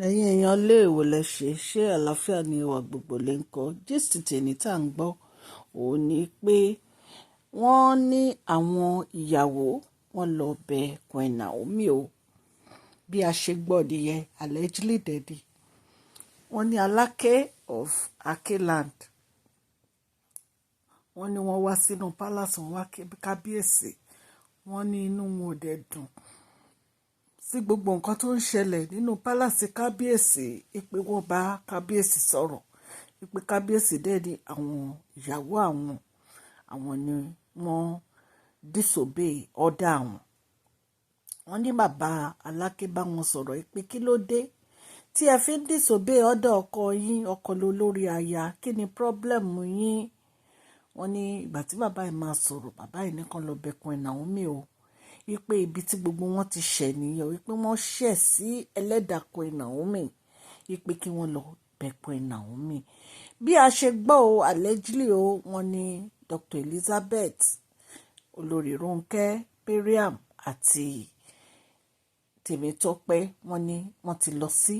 Ẹ̀yin èèyàn lé èwò lẹ ṣe, ṣé àlàáfíà ni ẹwà gbogbo lè ń kọ́. Gist tèmi tá ń gbọ́, òun ní pé wọ́n ní àwọn ìyàwó wọn lọ bẹ Queen Naomi o. Bí a ṣe gbọ́ nìyẹn, allegedly dẹ̀dí. Wọ́n ní Aláké of Akeland. Wọ́n ní wọ́n wá sínú palace, wọ́n wá kábíyèsí. Wọ́n ní inú wọn ò dẹ̀ dùn sí gbogbo nǹkan tó ń ṣẹlẹ̀ nínú palace kábíyèsí. Ìpè wọ́n bá kábíyèsí sọ̀rọ̀, ìpè kábíyèsí dẹ̀ ní àwọn ìyàwó àwọn, àwọn ni wọ́n disobey order àwọn. Wọ́n ní bàbá Aláké bá wọn sọ̀rọ̀ pé kí ló dé tí ẹ fi ń disobey order ọkọ yín, ọkọ ló lórí aya, kí ni problem yín? Wọ́n ní ìgbà tí bàbá yìí máa sọ̀rọ̀, bàbá yìí nìkan lọ bẹ Queen Naomi o, wípé ibi tí gbogbo wọn ti ṣẹ̀ nìyẹn, wípé wọ́n ṣẹ̀ sí ẹlẹ́dàá Queen Naomi, wípé kí wọ́n lọ bẹ Queen Naomi. Bí a ṣe gbọ́ o, allegedly o, wọ́n ní Dr. Elizabeth, olórí Ronke, Mariam àti Tèmítọ́pẹ́, wọ́n ní wọ́n ti lọ sí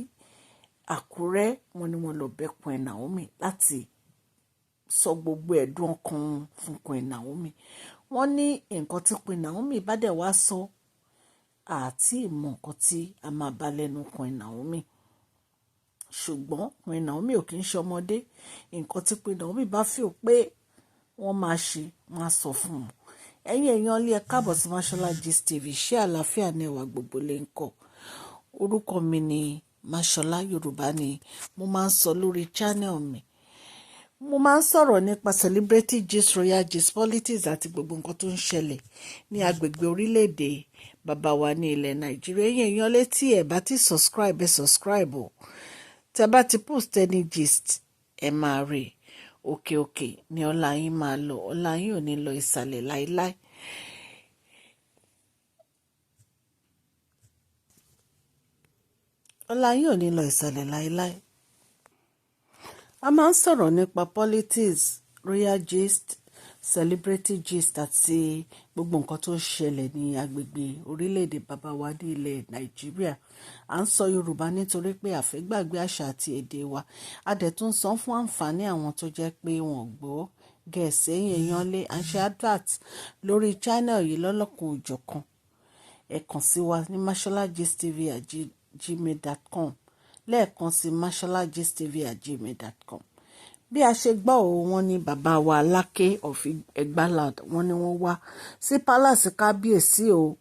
Àkúrẹ́. Wọ́n ní wọ́n lọ bẹ Queen Naomi láti sọ gbogbo ẹ̀dùn ọkàn wọn fún Queen Naomi. Wọ́n ní nǹkan tí Queen Naomi bá dẹ̀ wá sọ, àti ìmọ̀ nǹkan tí a máa bá lẹ́nu Queen Naomi. Ṣùgbọ́n Queen Naomi ò kí ń ṣe ọmọdé. Nǹkan tí Queen Naomi bá feel pé wọ́n máa ṣe, wọ́n á sọ fún wọn. Ẹ̀yin èèyàn ilé, ẹ káàbọ̀ sí Mashola Gist TV. Ṣé àlàáfíà ní ẹwà gbogbo lè ń kọ́? Orúkọ mi ni Mashola, Yorùbá ni mo máa ń sọ lórí channel mi. Mo máa ń sọ̀rọ̀ nípa celebrity gist, royal gist, politics àti gbogbo nǹkan tó ń ṣẹlẹ̀ ní agbègbè orílẹ̀-èdè bàbá wa ní ilẹ̀ Nàìjíríà. Ẹ̀yin èèyàn létí ẹ̀ bá ti subscribe, ẹ subscribe o. Tẹ́ bá ti post any gist, ẹ máa rí. Òkè òkè ni ọlá yín máa lọ, ọlá yín ò ní lọ ìsàlẹ̀ láíláí. Ọlá yín ò ní lọ ìsàlẹ̀ láíláí. A máa ń sọ̀rọ̀ nípa politics, royal gist, celebrity gist àti gbogbo nǹkan tó ń ṣẹlẹ̀ ní agbègbè orílẹ̀-èdè bàbá wa ní ilẹ̀ Nàìjíríà. À ń sọ Yorùbá nítorí pé a fẹ́ gbàgbé àṣà àti èdè wa. A dẹ̀ tún sọ fún àǹfààní àwọn tó jẹ́ pé wọ́n gbọ́ Gẹ̀ẹ́sì. Ẹ̀yin èèyàn lé, à ń ṣe advert lórí channel yìí lọ́lọ́kan òjọ̀kan. Ẹ kàn sí wa ní masholagistv@gmail.com. Lẹ́ẹ̀kan sí, masholagistv@gmail.com. Bí a ṣe gbọ́ o, wọ́n ní bàbá wa Aláké of Egbaland, wọ́n ní wọ́n wá sí palace kábíyèsí o.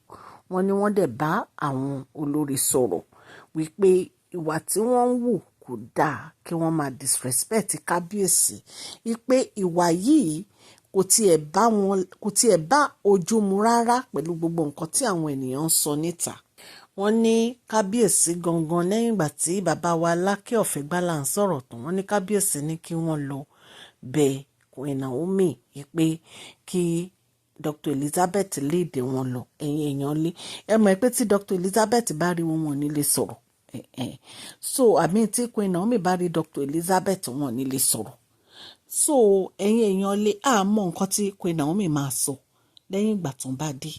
Wọ́n ní wọ́n dẹ̀ bá àwọn olórí sọ̀rọ̀ wípé ìwà tí wọ́n ń wù kò dáa, kí wọ́n máa disrespect kábíyèsí, wípé ìwà yìí kò tiẹ̀ bá wọn, kò tiẹ̀ bá ojú mu rárá pẹ̀lú gbogbo nǹkan tí àwọn ènìyàn ń sọ níta. Wọ́n ní kábíyèsí gangan, lẹ́yìn ìgbà tí bàbá wa Aláké of Egbaland sọ̀rọ̀ tán, wọ́n ní kábíyèsí ní kí wọ́n lọ bẹ Queen Naomi pé kí Dr. Elizabeth léde wọn lọ. Ẹ̀yin èèyàn lé, ẹ mọ̀ pé tí Dr. Elizabeth bá rí wọn, wọn ní lè sọ̀rọ̀. So àmì tí Queen Naomi bá rí Dr. Elizabeth, wọn ní lè sọ̀rọ̀. So ẹ̀yin èèyàn lé, àmọ́ nǹkan tí Queen Naomi máa sọ lẹ́yìn ìgbà tó ń bá dé.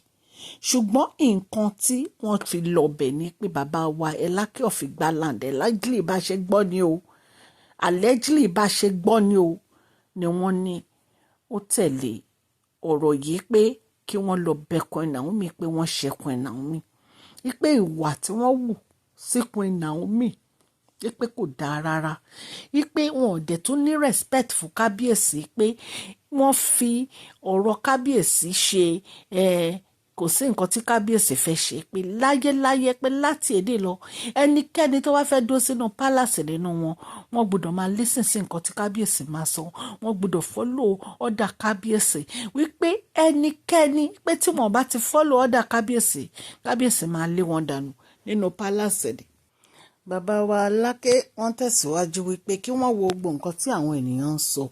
Ṣùgbọ́n nǹkan tí wọ́n fi lọ bẹ̀ ni pé bàbá wa Aláké of Egbaland, allegedly bá ṣe gbọ́ ni o, allegedly bá ṣe gbọ́ ni o, ni wọ́n ní ó tẹ̀lé ọ̀rọ̀ yìí pé kí wọ́n lọ bẹ Queen Naomi pé wọ́n ṣe Queen Naomi, wípé ìwà tí wọ́n wù sí Queen Naomi, wípé kò dáa rárá, wípé wọn ò dẹ̀ tún ní respect fún kábíyèsí, pé wọ́n fi ọ̀rọ̀ kábíyèsí ṣe kò sí nǹkan tí kábíyèsí fẹ́ ṣe, pé láyéláyé, pé láti èdè lọ, ẹnikẹ́ni tó bá fẹ́ dó sínú palace nínú wọn, wọ́n gbọ́dọ̀ máa listen sí nǹkan tí kábíyèsí máa sọ, wọ́n gbọ́dọ̀ follow order kábíyèsí, wípé ẹnikẹ́ni pé tí wọ́n bá ti follow order kábíyèsí, kábíyèsí máa lé wọn dànù nínú palace ni. Bàbá wa Aláké, wọ́n tẹ̀síwájú wípé kí wọ́n wo gbogbo nǹkan tí àwọn ènìyàn ń sọ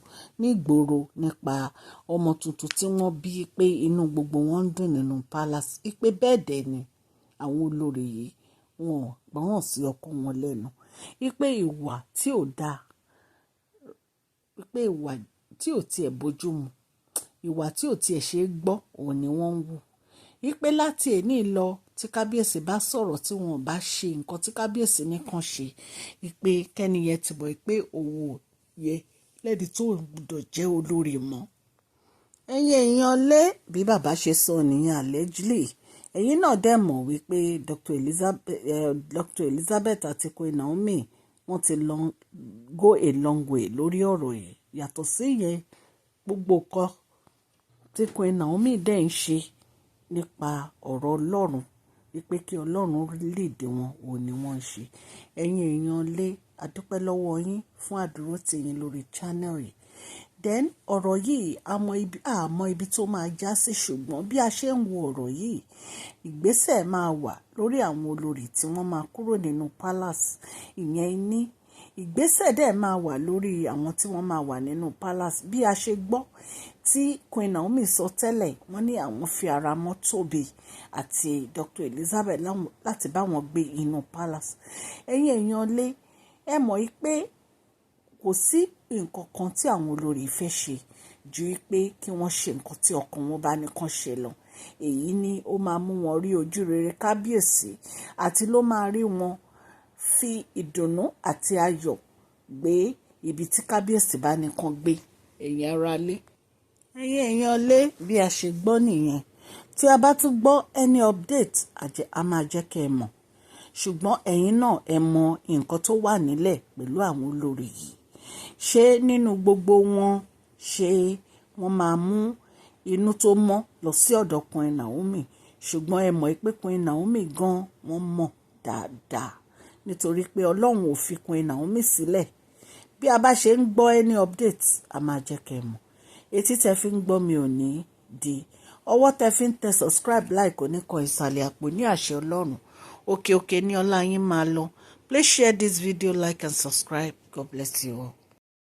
nígboro nípa ọmọ tuntun tí wọ́n bí, pé inú gbogbo wọn ń dùn nínú palace, wípé bẹ́ẹ̀ dẹ̀ ni àwọn olórí yìí, wọn ò gbọ́ràn sí ọkọ wọn lẹ́nu, wípé ìwà tí ò dáa, wípé ìwà tí ò tiẹ̀ bójú mu, ìwà tí ò tiẹ̀ ṣe é gbọ́, òun ni wọ́n ń wù, wípé láti èní lọ Tí kábíyèsí bá sọ̀rọ̀, tí wọn ò bá ṣe nǹkan tí kábíyèsí ní kàn ṣe, pé kẹ́ni yẹn ti mọ̀ pé òun ò yẹ lẹ́ni tó gbọ́dọ̀ jẹ́ olórí mọ́. Ẹ̀yin èèyàn lé, bí bàbá ṣe sọ nìyẹn allegedly. Ẹ̀yin náà dẹ̀ mọ̀ wípé Dr. Elizabeth àti Queen Naomi, wọ́n ti long, go a long way lórí ọ̀rọ̀ yìí. Yàtọ̀ sí ìyẹn, gbogbo nǹkan tí Queen Naomi dẹ̀ ń ṣe nípa ọ̀rọ̀ Ọlọ́run, wípé kí Ọlọ́run lead wọn, òun ni wọ́n ń ṣe. Ẹ̀yin èèyàn lé, a dúpẹ́ lọ́wọ́ yín fún àdúrótì yín lórí channel yìí. Then ọ̀rọ̀ yìí, a mọ ibi tó máa já sí, ṣùgbọ́n bí a ṣe ń wo ọ̀rọ̀ yìí, ìgbésẹ̀ máa wà lórí àwọn olórí tí wọ́n máa kúrò nínú palace. Ìyẹn ní ìgbésẹ̀ dẹ̀ máa wà lórí àwọn tí wọ́n máa wà nínú palace. Bí a ṣe gbọ́ tí Queen Naomi sọ tẹ́lẹ̀, wọ́n ní àwọn fi ara mọ́ Tóbi àti Dr. Elizabeth láti bá wọn gbé inú palace. Ẹ̀yin èèyàn lé, ẹ mọ̀ pé kò sí nǹkan kan tí àwọn olórí fẹ́ ṣe ju pé kí wọ́n ṣe nǹkan tí ọkàn wọn bá ní kàn ṣe lọ. Èyí ni ó máa mú wọn rí ojú rere kábíyèsí àti ló máa rí wọn fi ìdùnnú àti ayọ̀ gbé ibi tí kábíyèsí bá ní kàn gbé. Ẹ̀yin ará lé, ẹ̀yin èèyàn lé, bí a ṣe gbọ́ nìyẹn. Tí a bá tún gbọ́ any update, a máa jẹ́ kí ẹ mọ̀. Ṣùgbọ́n ẹ̀yin náà, ẹ mọ nǹkan tó wà nílẹ̀ pẹ̀lú àwọn olórí yìí. Ṣé nínú gbogbo wọn, ṣé wọ́n máa mú inú tó mọ́ lọ sí ọ̀dọ̀ Queen Naomi? Ṣùgbọ́n ẹ mọ̀ pé Queen Naomi gan, wọ́n mọ̀ dáadáa, nítorí pé Ọlọ́run ò fi Queen Naomi sílẹ̀. Bí a bá ṣe ń gbọ́ any update, a máa jẹ́ kẹ́ ẹ mọ̀. Etí tẹ fi ń gbọ́ mi ò ní di, ọwọ́ tẹ fi ń tẹ subscribe, like, oníkan ìsàlẹ̀ àpò ní àṣẹ Ọlọ́run. Òkè òkè ní ọlá yín máa lọ. Please share this video, like and subscribe. God bless you all.